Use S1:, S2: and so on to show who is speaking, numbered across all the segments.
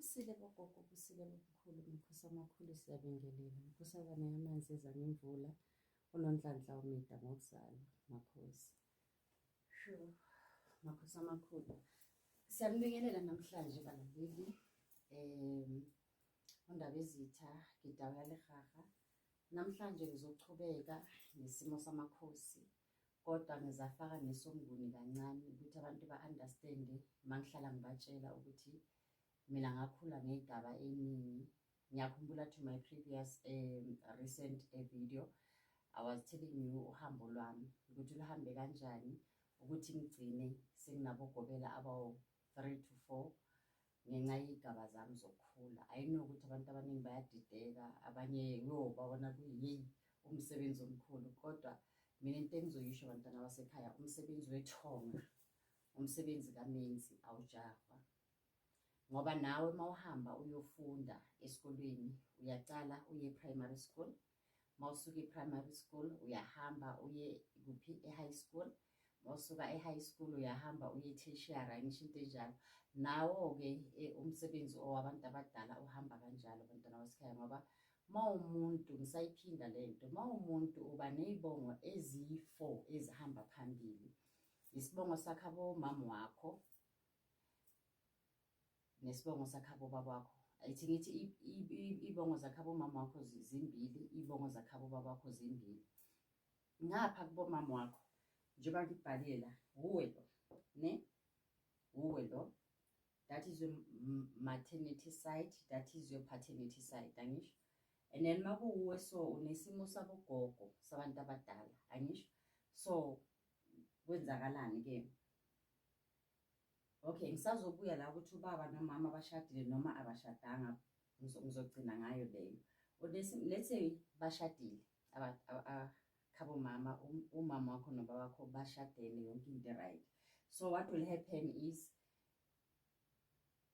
S1: Kusile bogogo, kusile bomkhulu, makhosi amakhulu siyabingelela. Nkosazana yamanzi eza ngemvula, uNonhlanhla umida ngokuzalwa, makhosi. Sho, makhosi amakhulu. Siyanibingelela namhlanje balaleli. UNdabezitha Gidawu yaLehaha. Namhlanje ngizochubeka nesimo samakhosi kodwa ngizafaka nesomnguni kancane ukuthi abantu ba-understande uma ngihlala ngibatshela ukuthi mina ngakhula ngey'gaba ey'ningi. Ngiyakhumbula to my previous recent video I was telling you uhambo lwami ukuthi luhambe kanjani ukuthi ngigcine senginabogobela abawu-3 to 4 ngenxa yey'gaba zami zokukhula. I know ukuthi abantu abaningi bayadideka, abanye yo babona kuyiyeyi umsebenzi omkhulu, kodwa mina into engizoyisho bantwana basekhaya, umsebenzi wethonga, umsebenzi kamenzi awujahwa. Ngoba nawe uma uhamba uyofunda esikolweni, uyacala uye primary school, mawusuka e-primary school uyahamba uye kuphi, e-high school, mawusuka e-high school uyahamba uye e-tertiary, ngisho into enjalo. Nawo-ke umsebenzi owabantu abadala uhamba kanjalo bantwana basekhaya, ngoba mawumuntu, ngisayiphinda le nto, mawumuntu uba ney'bongo eziyi-4 ezihamba phambili. Isibongo sakhabo mama wakho nesibongo sakhabo baba wakho. Ayithi ngithi iy'bongo zakhabo mama wakho zimbili, iy'bongo zakhabo baba wakho zimbili. Ngapha kubomama wakho, njengoba ngikubhalile la, wuwe lo, ne? Wuwe lo. That is your maternity side, that is your paternity side, angisho? And then makuwuwe so unesimo sabogogo sabantu abadala, angisho? So kwenzakalani ke? Okay, ngisazobuya la ukuthi ubaba nomama bashadile noma abashadanga, ngizogcina ngayo leyo. Let's say bashadile khabo mama, umama wakho nobaba wakho bashadene, yonke into right. So what will happen is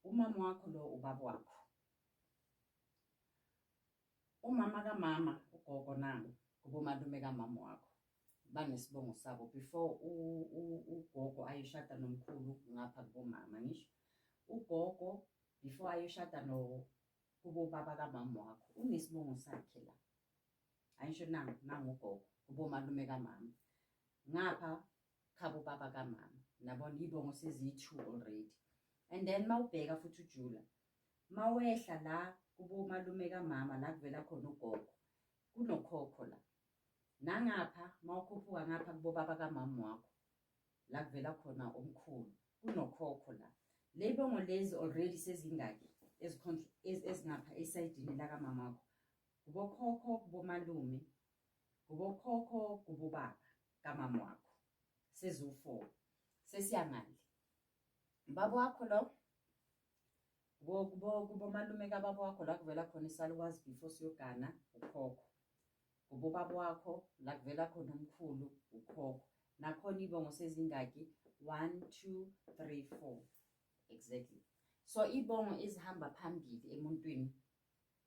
S1: umama wakho lo ubaba wakho, umama kamama ugogo nangu kubomalume kamama wakho banesibongo sabo before ugogo ayoshada nomkhulu ngapha kubomama, ngisho ugogo before ayoshada no kubobaba kamama wakho unesibongo sakhe la, ayisho nangu nangu ugogo kubomalume kamama ngapha khabo baba kamama, nabona ibongo seziyi-2 already. And then mawubheka futhi ujula mawehla la kubomalume kamama la kuvela khona ugogo kunokhokho la, nangapha mawukhuphuka ngapha kubobaba kamama wakho la kuvela khona umkhulu kunokhokho la. Le bongo lezi already sezingaki ezingapha esayidini la kamama wakho, kubokhokho kubomalume, kubokhokho kubobaba kamama wakho, seziwu-4. Sesiyangale baba wakho lo kubomalume kababa wakho la kuvela khona isalukazi before siyogana ukhokho, kubobaba wakho la kuvela khona umkhulu ukhokho, nakhona ibongo sezingaki, 1 2 3 4 exactly. So ibongo ezihamba phambili emuntwini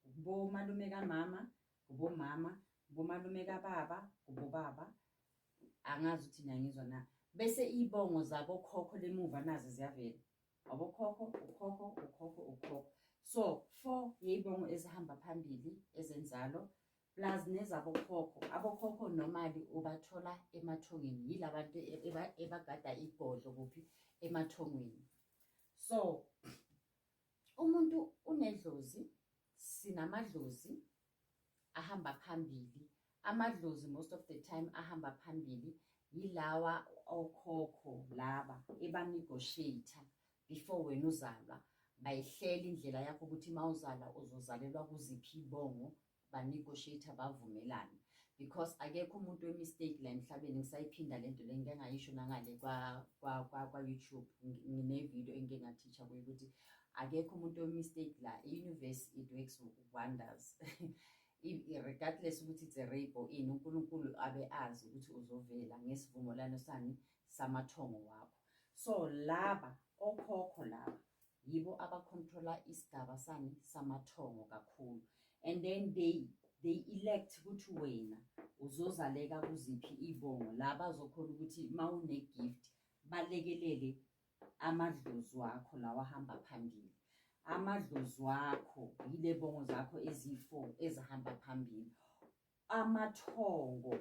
S1: kubomalume kamama, kubomama, kubomalume kababa, kubobaba, angazi ukuthi niyangizwa na. Bese ibongo zabokhokho lemuva nazo ziyavela, abokhokho, ukhokho, ukhokho, ukhokho. So 4 yeyibongo ezihamba phambili ezenzalo plus nezabokhokho. Abokhokho normally ubathola emathongeni, yilabantu ebagada igodlo kuphi, emathongweni. So umuntu unedlozi, sinamadlozi ahamba phambili. Amadlozi most of the time ahamba phambili yilawa okhokho laba eba-negotiate before wena uzalwa, bayihlela indlela yakho ukuthi uma uzalwa uzozalelwa kuziphi ibongo, ba-negotiate bavumelana, because akekho umuntu we-mistake la emhlabeni. Ngisayiphinda lento le ngike ngayisho nangale kwa-YouTube, ngine-video engike nga-teacha kuyo ukuthi akekho umuntu we-mistake la. I-universe, it works wonders regardless ukuthi it's a rape or ini, uNkulunkulu abe azi ukuthi uzovela ngesivumelwano sani samathongo wakho. So laba okhokho laba yibo abacontrola isigaba sani samathongo kakhulu, and then they elect ukuthi wena uzozaleka kuziphi ibongo la bazokhona ukuthi mawune-gift balekelele amadlozi wakho lawa ahamba phambili. Amadlozi wakho yile bongo zakho eziyi-four ezihamba phambili. Amathongo,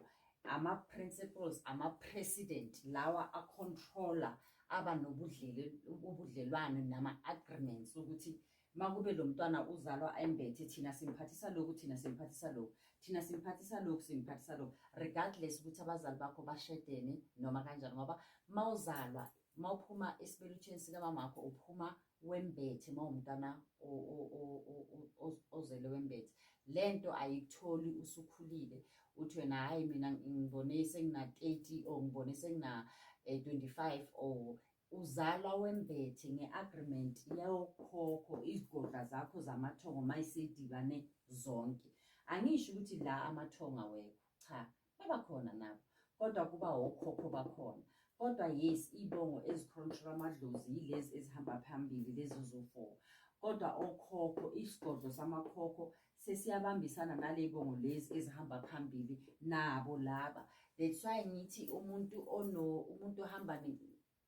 S1: ama-principles, ama-president lawa a-controller, aba nobudlelwano nama-agreements ukuthi makube lo mntwana uzalwa embethe, thina simphathisa lokhu, thina simphathisa lokhu, thina simphathisa lokhu, simphathisa lokhu, regardless ukuthi abazali bakho bashedene noma kanjani. Ngoba mawuzalwa, mawuphuma esibelethweni sikamamakho, uphuma wembethe. Mawumntwana ozele wembethe, lento ayikutholi usukhulile, uthi wena, "Hayi, mina ngibone sengina-30 or ngibone sengina 25," or uzalwa wembethe nge-agreement yokhokho, izigodla zakho zamathongo mayisedibane zonke. Angisho ukuthi la amathongo awekho, cha, babakhona nabo, kodwa kuba okhokho bakhona. Kodwa yes, ibongo ezi-control amadlozi yilezi ezihamba phambili, lezi zo-four. Kodwa okhokho, isigodlo samakhokho sesiyabambisana nale bongo lezi ezihamba phambili nabo laba. That's why ngithi umuntu ohamba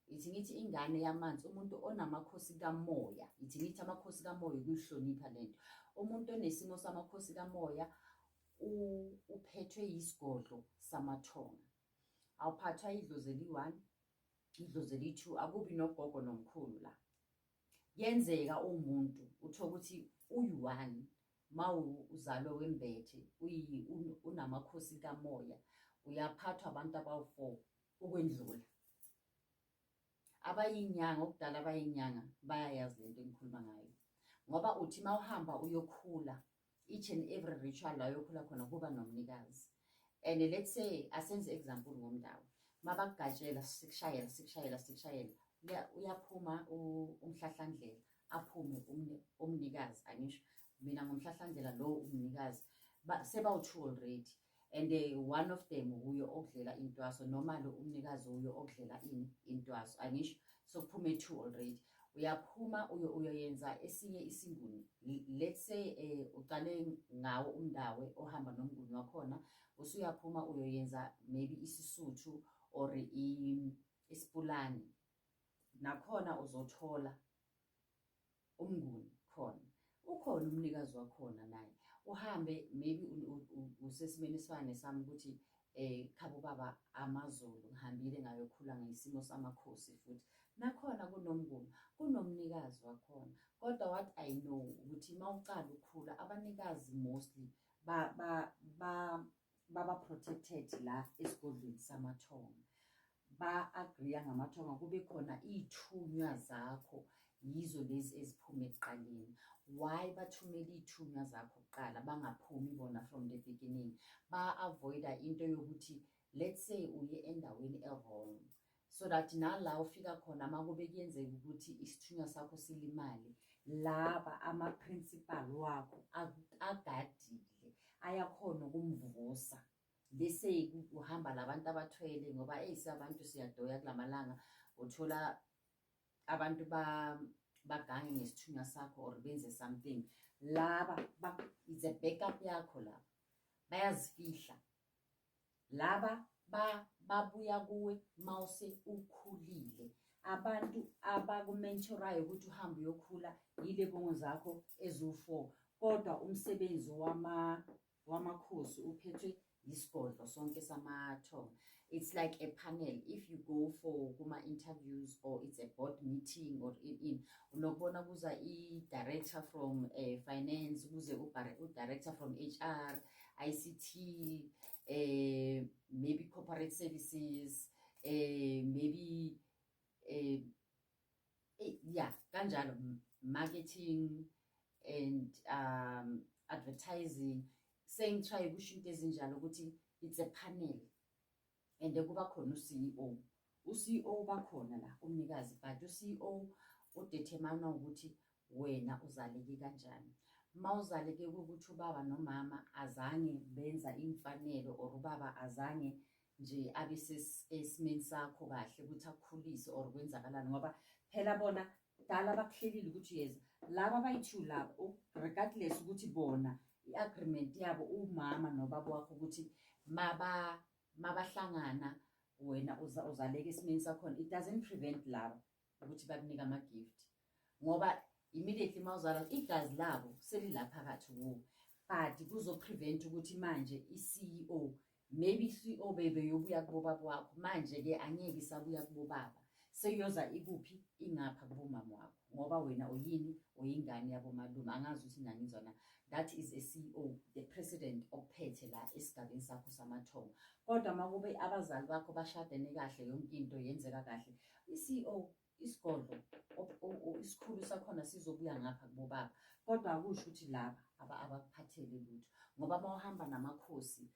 S1: ithi ngithi ingane yamanzi, umuntu onamakhosi kamoya, ithi ngithi amakhosi kamoya, ukuyihlonipha lento. Umuntu onesimo samakhosi kamoya uphethwe yisigodlo samathonga. Awuphathwa idlozi eliyi-one, idlozi eliyi-two, akubi nogogo nomkhulu la. Kuyenzeka umuntu uthole ukuthi uyi-one, ma uzalwe wembethe, unamakhosi kamoya, uyaphathwa abantu abawu-four ukwendlula abayinyanga. Okudala abayinyanga bayayazi lento engikhuluma ngayo, ngoba uthi uma uhamba uyokhula, each and every ritual la uyokhula khona kuba nomnikazi. And let's say, asenze example ngomndawo, mabakugatshela, sikushayela, sikushayela, sikushayela, uyaphuma umhlahlandlela, aphume umnikazi. Angisho mina ngomhlahlandlela lo, umnikazi sebawu-two already, and one of them uyo okudlela intwaso, noma lo umnikazi uyo okudlela ini, intwaso. Angisho sokuphume two already. Uyaphuma uyoyenza esinye isinguni. Let's say uqale ngawo umndawe ohamba nomnguni wakhona, usuyaphuma uyoyenza maybe isiSuthu or isipulani, nakhona uzothola umnguni khona, ukhona umnikazi wakhona naye. Uhambe maybe usesimeni esifana nesami ukuthi khabo baba amaZulu, ngihambile ngayokhula ngesimo samakhosi, futhi nakhona kunomnguni, kunomnikazi wakhona. Kodwa what I know ukuthi uma ucala ukukhula, abanikazi mostly ba ba ba baba protected la esigodlweni samathonga, ba-agree ngamathonga, kube khona iy'thunywa zakho, yizo lezi eziphuma ekuqaleni. Why bathumela iy'thunywa zakho kuqala, bangaphumi bona from the beginning? Ba-avoida into yokuthi, let's say, uye endaweni e-wrong, so that nala ufika khona, uma kube kuyenzeka ukuthi isithunywa sakho silimale, laba ama-principal wakho agadile, ayakhona ukumvusa. Bese uhamba labantu abathwele, ngoba eyisabantu siyadoya kulamalanga, uthola abantu bagange ngesithunywa sakho or benze something. Laba it's a backup yakho, laba bayazifihla, laba babuya kuwe mawuse ukhulile. Abantu abaku-mentorayo ukuthi uhambe uyokhula yile bongo zakho eziwu-four, kodwa umsebenzi wamakhosi uphethwe yisigodlo sonke samathonga. It's like a panel. If you go for kuma-interviews or it's a board meeting or in unokubona kuza i-director from finance, kuze u-director from HR, ICT, maybe corporate services, maybe yeah, kanjalo, marketing and advertising. Sengi-try ukusho into ezinjalo ukuthi it's a panel, and kuba khona u-CEO. U-CEO bakhona la, umnikazi, but u-CEO u-determine ukuthi wena uzaleke kanjani. Mawuzaleke ukuthi ubaba nomama azange benza imfanelo, or ubaba azange nje abe esimeni sakho kahle ukuthi akukhulise, or kwenzakalani, ngoba phela bona dala bakuhlelile ukuthi uyeza. Laba abayi-two laba, regardless ukuthi bona i-agreement yabo umama nobaba wakho ukuthi mabahlangana wena uzaleka esimeni sakhona, it doesn't prevent laba ukuthi bakunike ama-gift, ngoba Immediately uma uzalwa igazi labo selilaphakathi kuwo, but kuzo-prevent ukuthi manje i-CEO, maybe i-CEO bebeyobuya kubobaba wakho, manje-ke angeke isabuya kubobaba, seyoza ikuphi? Ingapha kubomama wakho, ngoba wena uyini? Uyingane yabomalume. Angazi ukuthi nangizwa na. That is a CEO, the president okuphethe la esigabeni sakho samathongo. Kodwa uma kube abazali bakho bashadene kahle, yonke into yenzeka kahle, i-CEO, isigodlo, isikhulu sakhona sizobuya ngapha kubobaba. Kodwa akusho ukuthi laba abakuphathele lutho, ngoba uma uhamba namakhosi,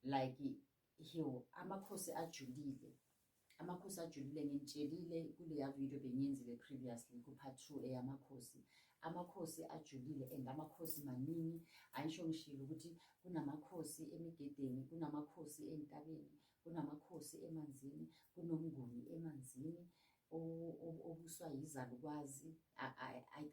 S1: like hiwo amakhosi ajulile, amakhosi ajulile. Nginitshelile kuleya video bengiyenzile previously ku-part 2 eyamakhosi. Amakhosi ajulile and amakhosi maningi. Ayisho, ngishilo ukuthi kunamakhosi emigedeni, kunamakhosi entabeni, kunamakhosi emanzini, kunomnguni emanzini obuswa yizalukwazi.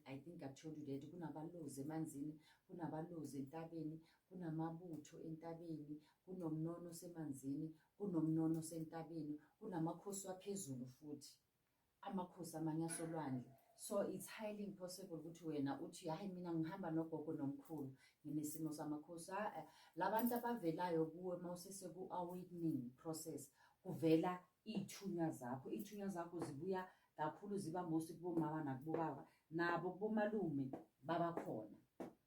S1: I think I've told you that kunabalozi emanzini, kunabalozi entabeni, kunamabutho entabeni, kunomnono semanzini, kunomnono sentabeni, kunamakhosi aphezulu futhi amakhosi amanye asolwandle. So it's highly impossible ukuthi wena uthi, "Hayi, mina ngihamba nogogo nomkhulu, nginesimo samakhosi." Labantu abavelayo kuwe uma usese-ku-awakening process, kuvela iy'thunywa zakho. Iy'thunywa zakho zibuya kakhulu, ziba most kubomama nakubobaba, nabo kubomalume babakhona,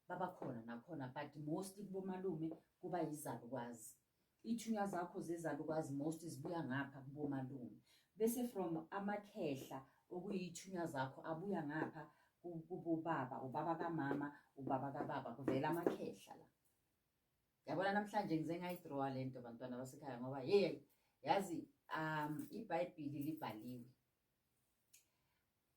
S1: babakhona nakhona, but mostly kubomalume kuba yizalukwazi. Iy'thunywa zakho zezalukwazi most zibuya ngapha kubomalume, bese from amakhehla okuyiy'thunywa zakho abuya ngapha kubobaba, ubaba kamama, ubaba kababa, kuvela amakhehla la. Yabona, namhlanje ngize ngayi-drawa le nto, bantwana basekhaya, ngoba hey, yazi, iBhayibhili libhaliwe,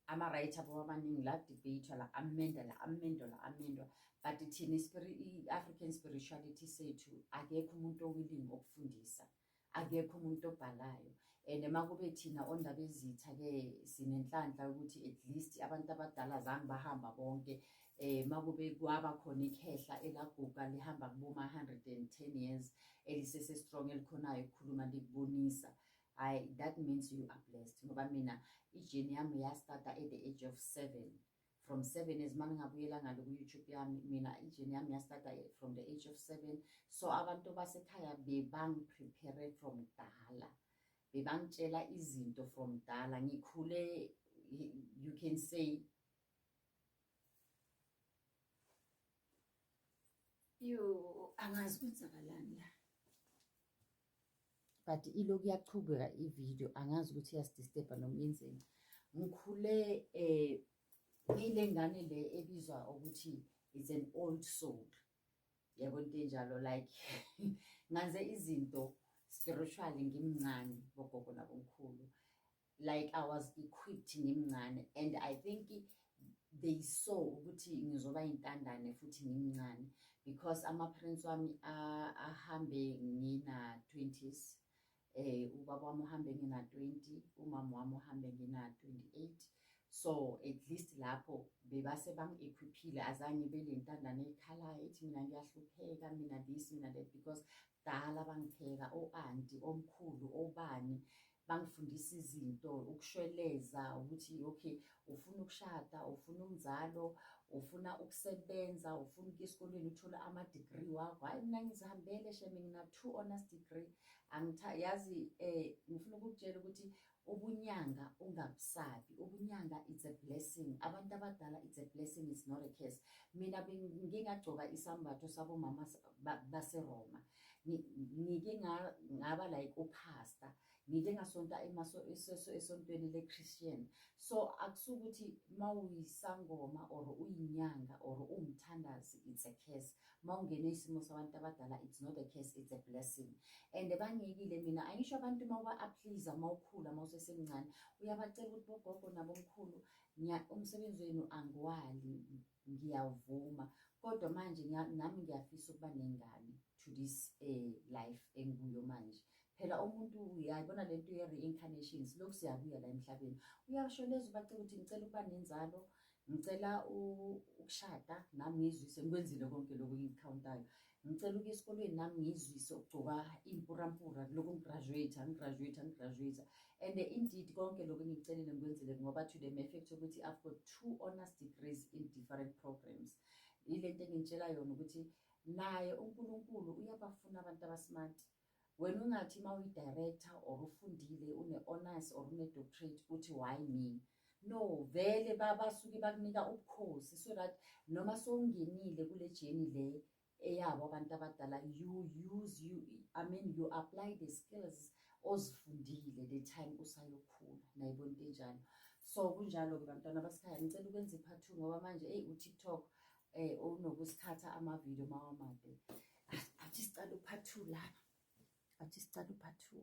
S1: ama-writer abo abaningi la debate la, amenda la, amendwa la, amendwa, but thina i-African spirituality sethu, akekho umuntu o-willing okufundisa, akekho umuntu obhalayo. And uma kube thina ondaba ezitha-ke sinenhlanhla ukuthi at least abantu abadala zange bahamba bonke. Makube kwaba khona ikhehla elaguga lihamba kuboma 110 years, elisese strong, elikhonayo ukukhuluma, likubonisa, hayi, that means you are blessed. Ngoba mina i-journey yami ya-starta at the age of 7, from 7 years. Uma ngingabuyela ngale ku-YouTube yami, mina i-journey yami ya-starta from the age of 7. So abantu basekhaya bebangi-prepare from kudala, bebangitshela izinto from kudala ngikhule, you can say. Yo, angazi kwenzakalani la, but ilokhu iyachubeka i-video, angazi ukuthi iyasi-disturba noma yenzeni. Ngikhule ngile ngane le ebizwa ukuthi it's an old soul, yabo, into enjalo. Like nganze izinto spiritually ngimncane, bogogo nabomkhulu. Like I was equipped ngimncane, and I think they saw ukuthi ngizoba intandane futhi ngimncane, because ama-parents wami ahambe ngina 20s. Ubaba wami uhambe ngina 20, umama wami uhambe ngina 28. So at least lapho bebase bangi-equiphile, azange ngibe le ntandane ekhalayo ethi mina ngiyahlupheka, mina this, mina that, because dala bangipheka o-anti, omkhulu, obani, bangifundisa izinto, ukushweleza, ukuthi okay, ufuna ukushada, ufuna umzalo, ufuna ukusebenza, ufuna ukuya esikolweni, uthole ama-degree wakho. Hhayi, mina ngizihambele shame, ngina 2 honors degree. Angitha yazi, ngifuna ukukutshela ukuthi ubunyanga ungabusabi. Ubunyanga, it's a blessing. Abantu abadala, it's a blessing, it's not a curse. Mina ngingagcoka isambatho sabomama baseRoma, ngike ngaba like u-pastor, ngike ngasonta esontweni le-Christian. So akusukuthi mawuyisangoma or uyinyanga or uwumthandazi, it's a curse. Mawungene isimo sabantu abadala, it's not a curse, it's a blessing. And bangiyekile mina, angisho, abantu mawuba-please, mawukhula, mawusesemncane, uyabacela ukuthi, "Bogogo nabomkhulu, umsebenzi wenu angiwali, ngiyawuvuma, kodwa manje nami ngiyafisa ukuba nengane to this life engikuyo manje." Phela umuntu uyayibona lento ye-reincarnations, lokhu siyabuya la emhlabeni. Uyashweleza, ubacela ukuthi, "Ngicela ukuba nenzalo." Ngicela ukushada nami ngizwise, ngikwenzile konke lokhu engikukhawuntayo. Ngicela ukuya esikolweni nami ngizwise ukugcoka iy'mpurampura, lokhu ngigraduate, ngigraduate, ngigraduate. And indeed konke lokhu engikucelile ngikwenzile, ngoba to the effect ukuthi I've got two honors degrees in different programs. Ile nto engintshela yona ukuthi naye uNkulunkulu uyabafuna abantu abasmart. Wena ungathi uma uyi-director or ufundile, une-honors or une-doctorate, uthi, "Why me?" No, vele basuke bakunika ubukhosi so that noma sowungenile kule journey le eyabo abantu abadala, you use you I mean, you apply the skills ozifundile the time usayokhula. Nayibona into enjalo. So kunjalo-ke, bantwana basikhaya. Ngicela ukwenza i-part two ngoba manje, eyi, u-TikTok unokusithatha amavidiyo mawamade. Athi sicala u-part two lana, athi sicala u-part two.